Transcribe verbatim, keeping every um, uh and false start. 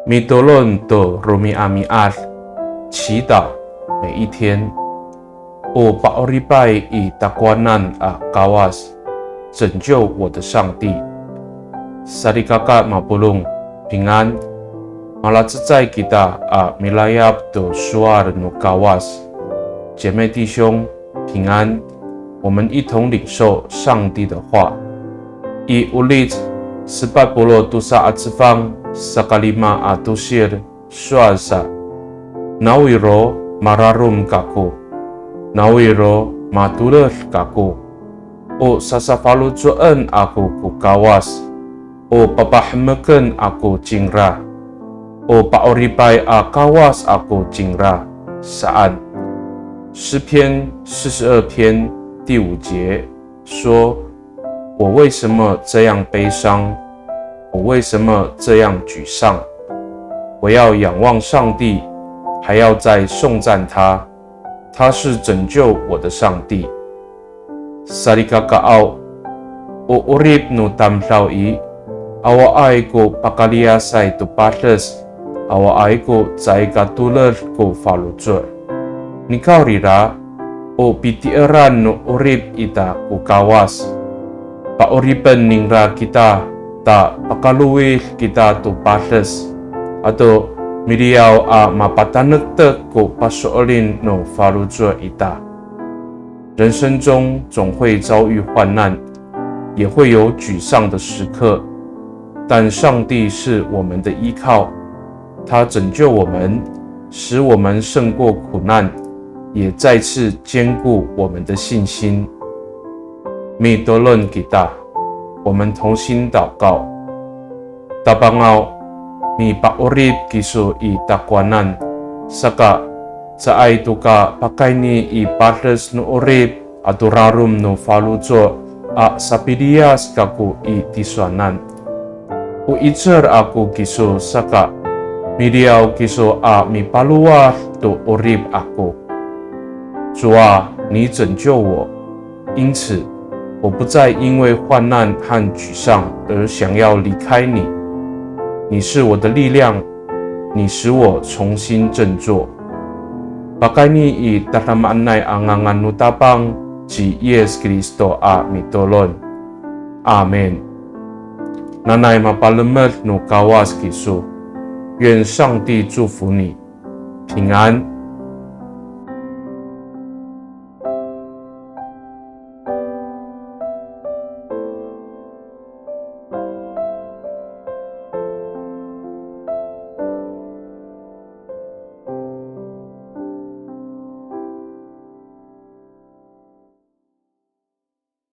Mitolon to romi'ami'ad, 祈祷每一天。O pa'oripay i takowanan a Kawas, 拯救我的上帝。Salikaka mapolong, 平安。Malacecay kita a milayap to sowal no Kawas. 姐妹弟兄，平安。我们一同领受上帝的话。I Olic sepat polo' tosa a cefang, saka lima a tosil, sowal sa, nawiro mararom kako, nawiro matoled kako, o sasafaloco'en ako ko Kawas, o papahemeken ako cingra, o pa'oripay a Kawas ako cingra, saan. 诗篇四十二篇第五节说，我为什么这样悲伤？我为什么这样沮丧？我要仰望上帝，还要再颂赞他，他是拯救我的上帝。Salikakaaw, o 'orip no tamdaw i, awaay ko pakaliyasay to pades, awaay ko caay ka toled ko faloco'. Nikawrira, o pitieran no 'orip ita ko Kawas. Pa'oripen ningra kita, ta pakalowid kita to pades, ato miliyaw a mapatanektek ko paso'elin no faloco' ita. 人生中总会遭遇患难，也会有沮丧的时刻，但上帝是我们的依靠，他拯救我们，使我们胜过苦难，也再次坚固我们的信心。Mitolon kita, 我们同心祷告。Tapangaw, mipa'orip kiso i takowanan, saka caay to ka pakayni i pades no 'orip ato rarom no faloco' a sapiliyas kako i tisowanan. O 'icel ako kiso saka, miliyaw kiso a mipalowad to 'orip ako. 主啊，你拯救我，因此我不再因为患难和沮丧而想要离开你。你是我的力量，你使我重新振作。Pakayni i tadamaanay a ngangan no Tapang ci Yis Kristo a mitolon. Amin. Nanay mapalemed no Kawas kiso. 愿上帝祝福你，平安。